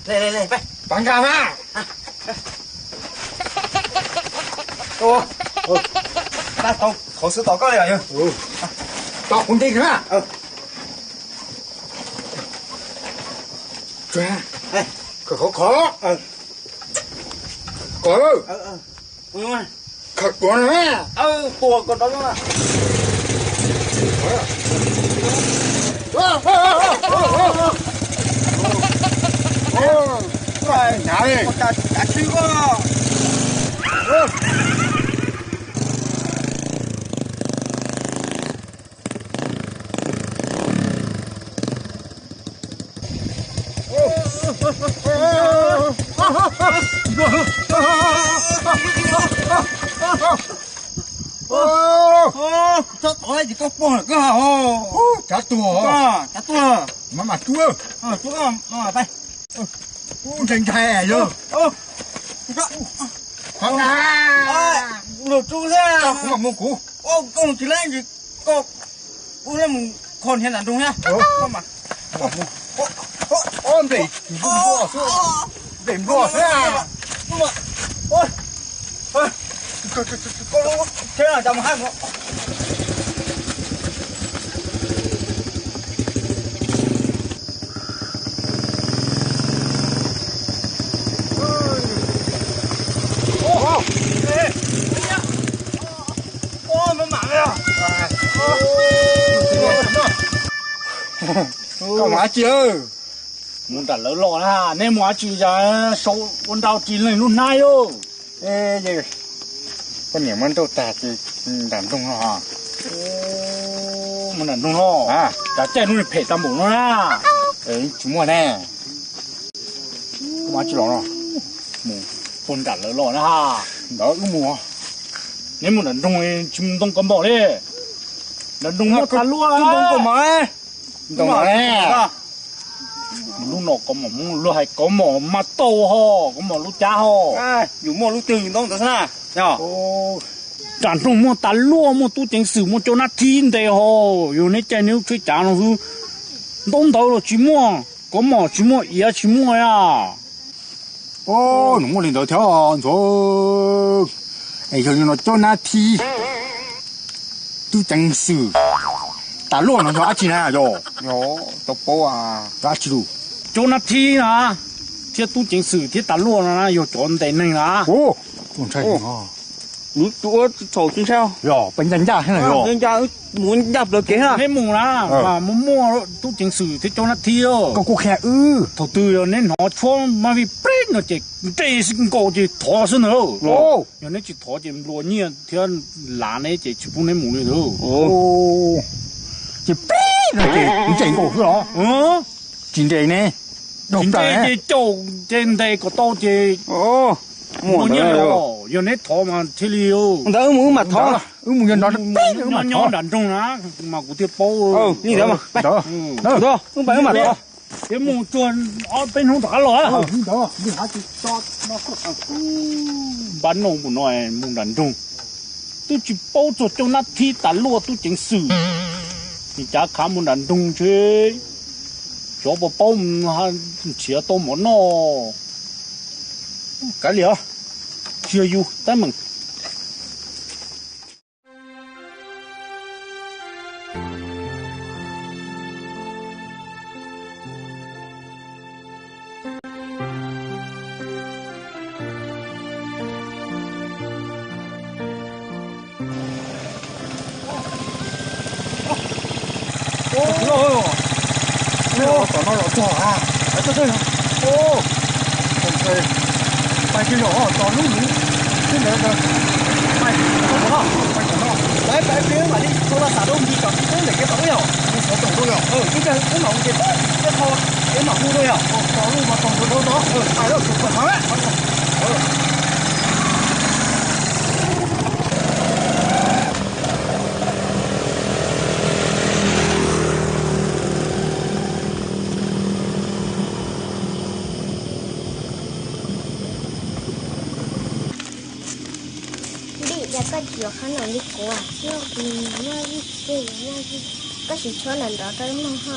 Pab nkag mas. Tau qhov xwb tos koj li yog. Tau kuv nti na. Khov khov. Koj. Khov tuag na. Tuag koj rov los. Hnyav li. Cas tsis koj. Txhob tov tsis koj pog lawm koj. Cav tuag. Cav tuag. Mas mas tuag. Ntshai ntshai yog. Lug tsuj thiab. Koj mus kuv. Koj tsis leej tsis koj, kuv mus kho niag nram nroog thiab. Nplej nplua xwb, nplej nplua xwb. Koj mus dab tsi? Mus nram lawv los na, neb mus dab tsi? Sau ua nrau ris leeg lub hnab yog. Poj niam muab nrauj tag ces nram nroog no. Mus nram nroog no, cas caij lub phem tag npaum no na. Tsis muaj ne. Mus dab tsi los no? Mus puag nram lawv los na. Ntawd wb mus. Neb mus nram nroog tsis mus ntoo kaus mom li. Nram nroog muaj tas luaj. Ntoo kaus mom. Ntoo kaus mom. Lub no kaus mom Hmoob, luag hais kaus mom mas tau ho, kaus mom lub cab ho. Yus muaj lub twg ntoo ntawd xwb na. Nram nroog muaj tas luaj, muaj tub ceev xwm, muaj cov nab thib ntes ho. Yog neb caij neb lub tsheb cav no xwb, ntoo ntawd los tsis muaj, kaus mom tsis muaj, iav tsis muaj a. Nws muaj li ntawd thiab ntxuav. Es yog li no cov nab thib, tub ceev xwm, tas luaj no yog dab tsi na yog? Tsis paub. Dab tsi lus? Cov nab thib na, thiab tub ceev xwm thiab tas luaj no na yog cov ntes neeg na. Ua thaum tsis ntshai, yog peb ncaj ncaj, mus ncaj plaws kev na. Neb mus na, mas muaj muaj tub ceev xwm thiab cov nab thib. Koj kuj qhia wb. Thaum twg yog neb hnov tshuab mas vij plib no ces nres nkaus ces thov xwb ntag. Yog neb tsis thov ces nplua nyiaj thiab lav neb ces tsis pub neb mus li ntag. Ces plib no ces nres nkaus xwb los? Tsis nres ne. Tsis nres ces caum ces ntes kom tau ces muaj nyiaj los. Yog neb thov mas thiaj li. Ntawd wb mus wb mam thov. Wb mus nyob nram nroog na, mas kuv thiaj paub. Li ntawd mas, wb mam thov. Thiab mus tsuag ob peb hnub rov qab los. Npab no mus no, mus nram nroog twb tsis paub txog cov nab thib tas luaj tub ceev xwm, nim cav khav mus nram nroog ntshe xyov puas paub nrhiav tau mov noj. Kav liam, tsis yog yus teeb meem. Tom no los txog a. Pais tsis yog txog lub lub, xwb ntawd. Pais tom no, pais tom no. Pais pais peb mam li txhua los xav rau nti kom tib tub ntawm kev tau yog. Mus xov toom rau yog. Ib pliag wb mam mus ces tib tho, wb mam hu rau yog. Tom lub mas tom rau rau no. Pais lawm, txhob txhob. Ntim, cas koj tsis yuav qhov no li kuv? Koj siv tshuab nrov nrov rau wb mloog ho.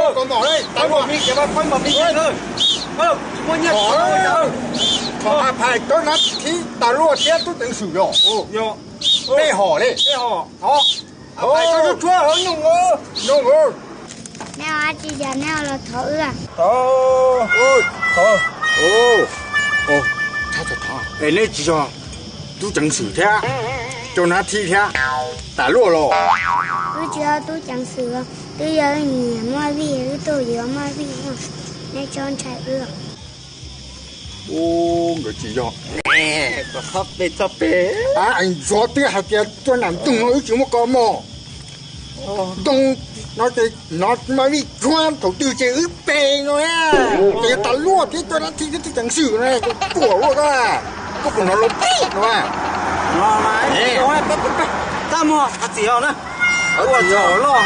Koj nom li, tau li. Thov a phais cov nav thib tas luaj thiab tub ceev xwm yog. Nej hom li. Neb ua dab tsi cas neb los thov wb? Es neb tsis yog tub ceev xwm thiab, cov nav thib thiab tas luaj los? Wb tsis yog tub ceev xwm, twb yog wb niam muaj vij, wb tuaj yuav muaj vij no, neb txhob ntshai wb. Nkawd tsis yog. Txhob pe, txhob pe. Ntxov twb hais tias tuaj nram nroog no wb tsis muaj kos mos. Ntoo no ces nov muaj vij cuab thaum twg ces wb pe no na. Ces yog tas luaj thiab cov nav thib thiab tub ceev xwm na, kuv tuam luaj koj, koj puas hnov los pib no. Tab mog, txiv os na. Ua tsaug loj.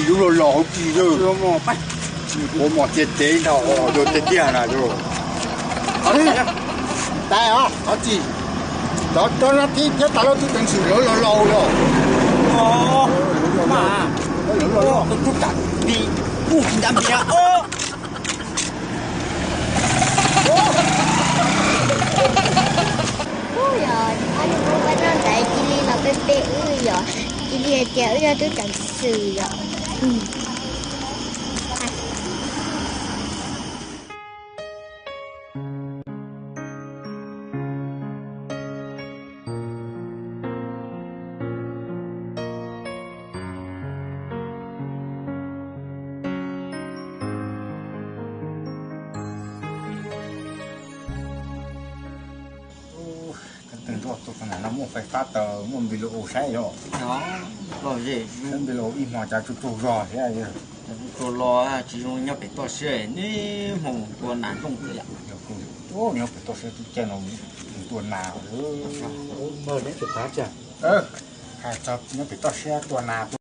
Yus lub los laus hauv tsis ua mos tiag tiag ntag, yus tiag tiag na yus. Tais os, thov txim. Cov cov nav thib thiab tas luaj tub ceev xwm lawv los laus los. Lawv los laus. Tus tub kam ti, kuj tsis ncav npias. Yog ob niag poj npab noj ntaiv cia li los pe pe wb yom, cia li hais tias wb yog tub ceev xwm yom. Tus no muaj fais fab taws, muaj npis lus saib yom. Lom zem, npis lus ib hmos cas tsuag tsuag zog thiab. Tsuag los tsis zoo nyob pem toj siab, neb hmo mus tua nas nrooj xwb yom. Nyob pem toj siab tub caij no mus tua nas. Nyob pem toj siab tua nas